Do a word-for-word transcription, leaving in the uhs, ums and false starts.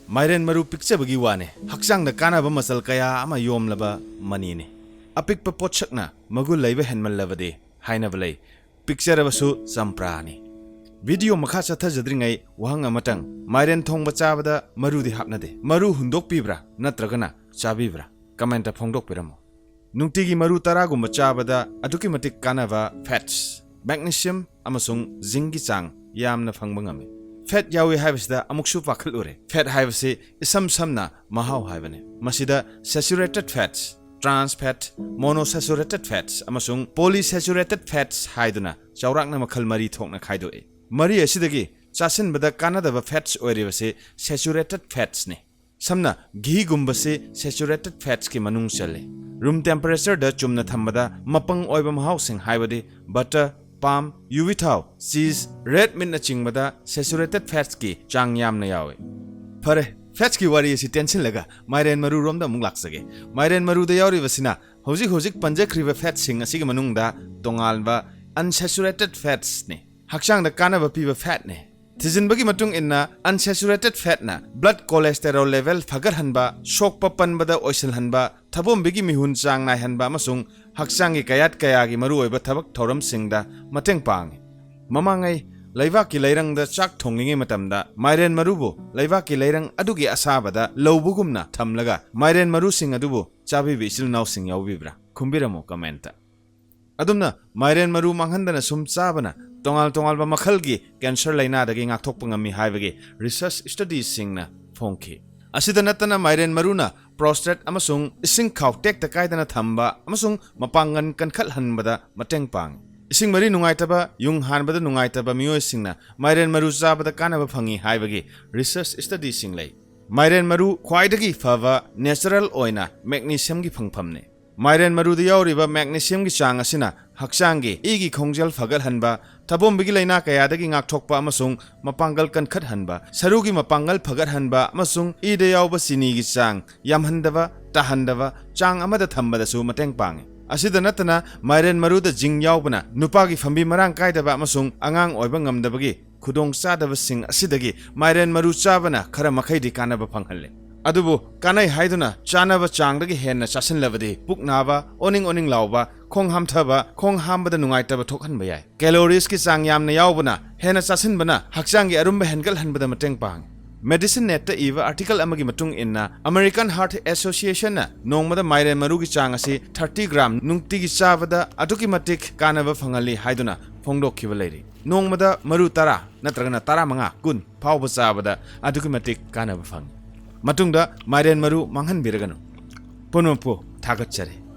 ꯃꯥꯏꯔꯦꯟ ꯃꯔꯨ ꯄꯤꯛꯆꯕꯒꯤ ꯋꯥꯅꯦ, ꯍꯛꯆꯥꯡꯗ ꯀꯥꯟꯅꯕ ꯃꯆꯜ ꯀꯌꯥ ꯑꯃ ꯌꯣꯝꯂꯕ ꯃꯅꯤꯅꯦ꯫ ꯑꯄꯤꯛꯄ ꯄꯣꯠꯁꯛꯅ ꯃꯒꯨꯟ ꯂꯩꯕ ꯍꯦꯟꯃꯜꯂꯕꯗꯤ ꯍꯥꯏꯅꯕ ꯂꯩ꯫ ꯄꯤꯛꯆꯔꯕꯁꯨ ꯆꯝꯄ꯭ꯔꯥꯅꯤ꯫ ꯚꯤꯗꯤꯑꯣ ꯃꯈꯥ ꯆꯠꯊꯖꯗ꯭ꯔꯤꯉꯩ ꯋꯥꯍꯪ ꯑꯃꯇꯪ, ꯃꯥꯏꯔꯦꯟ ꯊꯣꯡꯕ ꯆꯥꯕꯗ ꯃꯔꯨꯗꯤ ꯍꯥꯞꯅꯗꯦ, ꯃꯔꯨ ꯍꯨꯟꯗꯣꯛꯄꯤꯕ꯭ꯔꯥ ꯅꯠꯇ꯭ꯔꯒꯅ ꯆꯥꯕꯤꯕ꯭ꯔꯥ? ꯀꯃꯦꯟꯇ ꯐꯣꯡꯗꯣꯛꯄꯤꯔꯝꯃꯨ꯫ ꯅꯨꯡꯇꯤꯒꯤ ꯃꯔꯨ ꯇꯔꯥꯒꯨꯝꯕ ꯆꯥꯕꯗ ꯑꯗꯨꯛꯀꯤ ꯃꯇꯤꯛ ꯀꯥꯟꯅꯕ ꯐꯦꯠꯁ, ꯃꯦꯒꯅꯤꯁꯤꯌꯝ ꯑꯃꯁꯨꯡ ꯖꯤꯡꯒꯤ ꯆꯥꯡ ꯌꯥꯝꯅ ꯐꯪꯕ ꯉꯝꯃꯤ꯫ ꯐꯦꯠ ꯌꯥꯎꯏ ꯍꯥꯏꯕꯁꯤꯗ ꯑꯃꯨꯛꯁꯨ ꯄꯥꯈꯠꯂꯨꯔꯦ꯫ ꯐꯦꯠ ꯍꯥꯏꯕꯁꯤ ꯏꯁꯝ ꯁꯝꯅ ꯃꯍꯥꯎ ꯍꯥꯏꯕꯅꯤ꯫ ꯃꯁꯤꯗ ꯁꯦꯆꯨꯔꯦꯇꯦꯠ ꯐꯦꯠꯁ, ꯇ꯭ꯔꯥꯟꯁ ꯐꯦꯠ, ꯃꯣꯅꯣꯁꯦꯆꯨꯔꯦꯇꯦꯠ ꯐꯦꯠꯁ ꯑꯃꯁꯨꯡ ꯄꯣꯂꯤꯁꯦꯆꯨꯔꯦꯇꯦꯠ ꯐꯦꯠꯁ ꯍꯥꯏꯗꯨꯅ ꯆꯥꯎꯔꯥꯛꯅ ꯃꯈꯜ ꯃꯔꯤ ꯊꯣꯛꯅ ꯈꯥꯏꯗꯣꯛꯏ꯫ ꯃꯔꯤ ꯑꯁꯤꯗꯒꯤ ꯆꯥꯁꯤꯟꯕꯗ ꯀꯥꯟꯅꯗꯕ ꯐꯦꯠꯁ ꯑꯣꯏꯔꯤꯕꯁꯤ ꯁꯦꯆꯨꯔꯦꯇꯦꯠ ꯐꯦꯠꯁꯅꯤ꯫ ꯁꯝꯅ ꯘꯤꯒꯨꯝꯕꯁꯤ ꯁꯦꯆꯨꯔꯦꯇꯦꯠ ꯐꯦꯠꯁꯀꯤ ꯃꯅꯨꯡ ꯆꯜꯂꯤ꯫ ꯔꯨꯝ ꯇꯦꯝꯄꯔꯦꯆꯔꯗ ꯆꯨꯝꯅ ꯊꯝꯕꯗ ꯃꯄꯪ ꯑꯣꯏꯕ ꯃꯍꯥꯎꯁꯤꯡ ꯍꯥꯏꯕꯗꯤ ꯕꯇꯔ, ꯄꯥꯝ, ꯌꯨꯕꯤ ꯊꯥꯎ, ꯆꯤꯖ, ꯔꯦꯗ ꯃꯤꯠꯅꯆꯤꯡꯕꯗ ꯁꯦꯆꯨꯔꯦꯇꯦꯠ ꯐꯦꯠꯁꯀꯤ ꯆꯥꯡ ꯌꯥꯝꯅ ꯌꯥꯎꯏ꯫ ꯐꯔꯦ, ꯐꯦꯠꯁꯀꯤ ꯋꯥꯔꯤ ꯑꯁꯤ ꯇꯦꯟꯁꯤꯜꯂꯒ ꯃꯥꯏꯔꯦꯟ ꯃꯔꯨꯔꯣꯝꯗ ꯑꯃꯨꯛ ꯂꯥꯛꯆꯒꯦ꯫ ꯃꯥꯏꯔꯦꯟ ꯃꯔꯨꯗ ꯌꯥꯎꯔꯤꯕꯁꯤꯅ ꯍꯧꯖꯤꯛ ꯍꯧꯖꯤꯛ ꯄꯟꯖꯈ꯭ꯔꯤꯕ ꯐꯦꯠꯁꯤꯡ ꯑꯁꯤꯒꯤ ꯃꯅꯨꯡꯗ ꯇꯣꯉꯥꯟꯕ ꯑꯟꯁꯦꯆꯨꯔꯦꯇꯦꯠ ꯐꯦꯠꯁꯅꯤ꯫ ꯍꯛꯆꯥꯡꯗ ꯀꯥꯟꯅꯕ ꯄꯤꯕ ꯐꯦꯠꯅꯤ꯫ ꯊꯤꯖꯤꯟꯕꯒꯤ ꯃꯇꯨꯡ ꯏꯟꯅ, ꯑꯟꯁꯦꯆꯨꯔꯦꯇꯦꯠ ꯐꯦꯠꯅ ꯕ꯭ꯂꯗ ꯀꯣꯂꯦꯁꯇꯦꯔꯣꯜ ꯂꯦꯚꯦꯜ ꯐꯒꯠꯍꯟꯕ, ꯁꯣꯛꯄ ꯄꯟꯕꯗ ꯑꯣꯏꯁꯤꯜꯍꯟꯕ, ꯊꯕꯣꯝꯕꯤꯒꯤ ꯃꯤꯍꯨꯟ ꯆꯥꯡ ꯅꯥꯏꯍꯟꯕ ꯑꯃꯁꯨꯡ ꯍꯛꯆꯥꯡꯒꯤ ꯀꯌꯥꯠ ꯀꯌꯥꯒꯤ ꯃꯔꯨꯑꯣꯏꯕ ꯊꯕꯛ ꯊꯧꯔꯝꯁꯤꯡꯗ ꯃꯇꯦꯡ ꯄꯥꯡꯏ꯫ ꯃꯃꯥꯡꯉꯩ ꯂꯩꯕꯥꯛꯀꯤ ꯂꯩꯔꯪꯗ ꯆꯥꯛ ꯊꯣꯡꯂꯤꯉꯩ ꯃꯇꯝꯗ ꯃꯥꯏꯔꯦꯟ ꯃꯔꯨꯕꯨ ꯂꯩꯕꯥꯛꯀꯤ ꯂꯩꯔꯪ ꯑꯗꯨꯒꯤ ꯑꯁꯥꯕꯗ ꯂꯧꯕꯒꯨꯝꯅ ꯊꯝꯂꯒ ꯃꯥꯏꯔꯦꯟ ꯃꯔꯨꯁꯤꯡ ꯑꯗꯨꯕꯨ ꯆꯥꯕꯤꯕ ꯏꯆꯤꯜ ꯏꯅꯥꯎꯁꯤꯡ ꯌꯥꯎꯕꯤꯕ꯭ꯔꯥ? ꯈꯨꯝꯕꯤꯔꯝꯃꯨ ꯀꯃꯦꯟꯇ꯫ ꯑꯗꯨꯝꯅ ꯃꯥꯏꯔꯦꯟ ꯃꯔꯨ ꯃꯥꯡꯍꯟꯗꯅ ꯁꯨꯝ ꯆꯥꯕꯅ ꯇꯣꯉꯥꯟ ꯇꯣꯉꯥꯟꯕ ꯃꯈꯜꯒꯤ ꯀꯦꯟꯁꯔ ꯂꯥꯏꯅꯥꯗꯒꯤ ꯉꯥꯛꯊꯣꯛꯄ ꯉꯝꯃꯤ ꯍꯥꯏꯕꯒꯤ ꯔꯤꯁꯔꯆ ꯁ꯭ꯇꯗꯤꯁꯤꯡꯅ ꯐꯣꯡꯈꯤ꯫ ꯑꯁꯤꯗ ꯅꯠꯇꯅ ꯃꯥꯏꯔꯦꯟ ꯃꯔꯨꯅ ꯄ꯭ꯔꯣꯁꯇꯦꯠ ꯑꯃꯁꯨꯡ ꯏꯁꯤꯡ ꯈꯥꯎ ꯇꯦꯛꯇ ꯀꯥꯏꯗꯅ ꯊꯝꯕ ꯑꯃꯁꯨꯡ ꯃꯄꯥꯡꯒꯜ ꯀꯟꯈꯠꯍꯟꯕꯗ ꯃꯇꯦꯡ ꯄꯥꯡꯏ꯫ ꯏꯁꯤꯡ ꯃꯔꯤ ꯅꯨꯡꯉꯥꯏꯇꯕ, ꯌꯨꯡ ꯍꯥꯟꯕꯗ ꯅꯨꯡꯉꯥꯏꯇꯕ ꯃꯤꯑꯣꯏꯁꯤꯡꯅ ꯃꯥꯏꯔꯦꯟ ꯃꯔꯨ ꯆꯥꯕꯗ ꯀꯥꯟꯅꯕ ꯐꯪꯏ ꯍꯥꯏꯕꯒꯤ ꯔꯤꯁꯔꯆ ꯁ꯭ꯇꯗꯤꯁꯤꯡ ꯂꯩ꯫ ꯃꯥꯏꯔꯦꯟ ꯃꯔꯨ ꯈ꯭ꯋꯥꯏꯗꯒꯤ ꯐꯕ ꯅꯦꯆꯔꯦꯜ ꯑꯣꯏꯅ ꯃꯦꯒꯅꯤꯁꯤꯌꯝꯒꯤ ꯐꯪꯐꯝꯅꯤ꯫ ꯃꯥꯏꯔꯦꯟ ꯃꯔꯨꯗ ꯌꯥꯎꯔꯤꯕ ꯃꯦꯒꯅꯤꯁꯤꯌꯝꯒꯤ ꯆꯥꯡ ꯑꯁꯤꯅ ꯍꯛꯆꯥꯡꯒꯤ ꯏꯒꯤ ꯈꯣꯡꯖꯦꯜ ꯐꯒꯠꯍꯟꯕ, ꯊꯕꯣꯝꯕꯤꯒꯤ ꯂꯥꯏꯅꯥ ꯀꯌꯥꯗꯒꯤ ꯉꯥꯛꯊꯣꯛꯄ ꯑꯃꯁꯨꯡ ꯃꯄꯥꯡꯒꯜ ꯀꯟꯈꯠꯍꯟꯕ, ꯁꯔꯨꯒꯤ ꯃꯄꯥꯡꯒꯜ ꯐꯒꯠꯍꯟꯕ ꯑꯃꯁꯨꯡ ꯏꯗ ꯌꯥꯎꯕ ꯆꯤꯅꯤꯒꯤ ꯆꯥꯡ ꯌꯥꯝꯍꯟꯗꯕ, ꯇꯥꯍꯟꯗꯕ, ꯆꯥꯡ ꯑꯃꯗ ꯊꯝꯕꯗꯁꯨ ꯃꯇꯦꯡ ꯄꯥꯡꯏ꯫ ꯑꯁꯤꯗ ꯅꯠꯇꯅ, ꯃꯥꯏꯔꯦꯟ ꯃꯔꯨꯗ ꯖꯤꯡ ꯌꯥꯎꯕꯅ ꯅꯨꯄꯥꯒꯤ ꯐꯝꯕꯤ ꯃꯔꯥꯡ ꯀꯥꯏꯗꯕ ꯑꯃꯁꯨꯡ ꯑꯉꯥꯡ ꯑꯣꯏꯕ ꯉꯝꯗꯕꯒꯤ ꯈꯨꯗꯣꯡ ꯆꯥꯗꯕꯁꯤꯡ ꯑꯁꯤꯗꯒꯤ ꯃꯥꯏꯔꯦꯟ ꯃꯔꯨ ꯆꯥꯕꯅ ꯈꯔ ꯃꯈꯩꯗꯤ ꯀꯥꯟꯅꯕ ꯐꯪꯍꯜꯂꯤ꯫ ꯑꯗꯨꯕꯨ ꯀꯥꯟꯅꯩ ꯍꯥꯏꯗꯨꯅ ꯆꯥꯅꯕ ꯆꯥꯡꯗꯒꯤ ꯍꯦꯟꯅ ꯆꯥꯁꯤꯜꯂꯕꯗꯤ ꯄꯨꯛ ꯅꯥꯕ, ꯑꯣꯅꯤꯡ ꯑꯣꯅꯤꯡ ꯂꯥꯎꯕ, ꯈꯣꯡ ꯍꯥꯝꯊꯕ, ꯈꯣꯡ ꯍꯥꯝꯕꯗ ꯅꯨꯡꯉꯥꯏꯇꯕ ꯊꯣꯛꯍꯟꯕ ꯌꯥꯏ꯫ ꯀꯦꯂꯣꯔꯤꯁꯀꯤ ꯆꯥꯡ ꯌꯥꯝꯅ ꯌꯥꯎꯕꯅ ꯍꯦꯟꯅ ꯆꯥꯁꯤꯟꯕꯅ ꯍꯛꯆꯥꯡꯒꯤ ꯑꯔꯨꯝꯕ ꯍꯦꯟꯒꯠꯍꯟꯕꯗ ꯃꯇꯦꯡ ꯄꯥꯡꯏ꯫ ꯃꯦꯗꯤꯁꯤꯟ ꯅꯦꯠꯇ ꯏꯕ ꯑꯥꯔꯇꯤꯀꯜ ꯑꯃꯒꯤ ꯃꯇꯨꯡ ꯏꯟꯅ, ꯑꯃꯦꯔꯤꯀꯥꯟ ꯍꯥꯔꯠ ꯑꯦꯁꯣꯁꯤꯌꯦꯁꯟꯅ ꯅꯣꯡꯃꯗ ꯃꯥꯏꯔꯦꯟ ꯃꯔꯨꯒꯤ ꯆꯥꯡ ꯑꯁꯤ ꯊꯥꯔꯇꯤ ꯒ꯭ꯔꯥꯝ ꯅꯨꯡꯇꯤꯒꯤ ꯆꯥꯕꯗ ꯑꯗꯨꯛꯀꯤ ꯃꯇꯤꯛ ꯀꯥꯟꯅꯕ ꯐꯪꯍꯜꯂꯤ ꯍꯥꯏꯗꯨꯅ ꯐꯣꯡꯗꯣꯛꯈꯤꯕ ꯂꯩꯔꯤ꯫ ꯅꯣꯡꯃꯗ ꯃꯔꯨ ꯇꯔꯥ ꯅꯠꯇ꯭ꯔꯒꯅ ꯇꯔꯥꯃꯉꯥ, ꯀꯨꯟ ꯐꯥꯎꯕ ꯆꯥꯕꯗ ꯑꯗꯨꯛꯀꯤ ꯃꯇꯤꯛ ꯀꯥꯟꯅꯕ ꯐꯪꯏ꯫ ꯃꯇꯨꯡꯗ ꯃꯥꯏꯔꯦꯟ ꯃꯔꯨ ꯃꯥꯡꯍꯟꯕꯤꯔꯒꯅꯨ꯫ ꯄꯨꯝꯅꯃꯛꯄꯨ ꯊꯥꯒꯠꯆꯔꯤ꯫